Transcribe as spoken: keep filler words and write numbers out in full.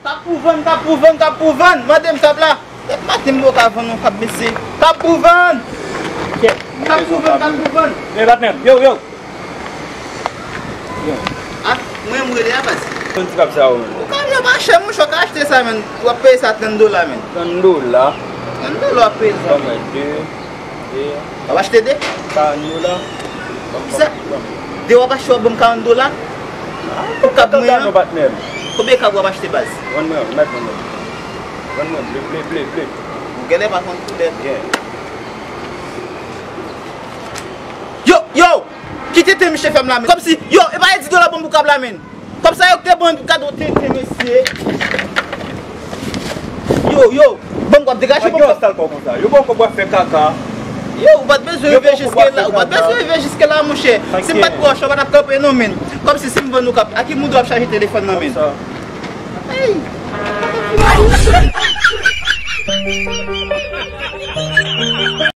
Kab pou vann, kab pou vann, kab pou vann. Mande m kab la. Dèp maten m poko ka vann yon kab, mesye. Kab pou vann. Kab pou vann, kab pou vann. Men patnè m, yo, yo. Ah, mwen m rele a baz. Konn ti kab sa yo menm. Ou ka vin pa chè, monchè, w ka achte sa, menm. W ap peye sa trant dola, menm. Trant dola? Trant dola w ap peye sa. Ban mwen de, de. W ap achte de? Karant dola. Kisa? De w ap achte, w ap ban m karant dola? Pou kab mwen an? Konbyen kab w ap achte, baz? Vann mwen, mèt vann mwen. Vann mwen ble, ble, ble, ble. Ou genlè pa konn koulè. Gen. Yo, yo! Ki tenten misye fè m la, men. Kòmsi, yo, e pa e dis dola ban m pou kab la, men. Kòb sa yo k te ban m kado tenten, mesye. Yo, yo, ban m kòb, degaje ban m kòb. Sal kò konsa. Yo ban w kòb w ap fè kaka. Yo, ou pa t bezwen rive jiske la, ou pa t bezwen rive jiske la, monchè. Si m pa t pwòch, ou pa t ap kanpe non, men. Kòmsi si m vann ou kab, a ki moun w ap chaje telefòn nan, men? Ey!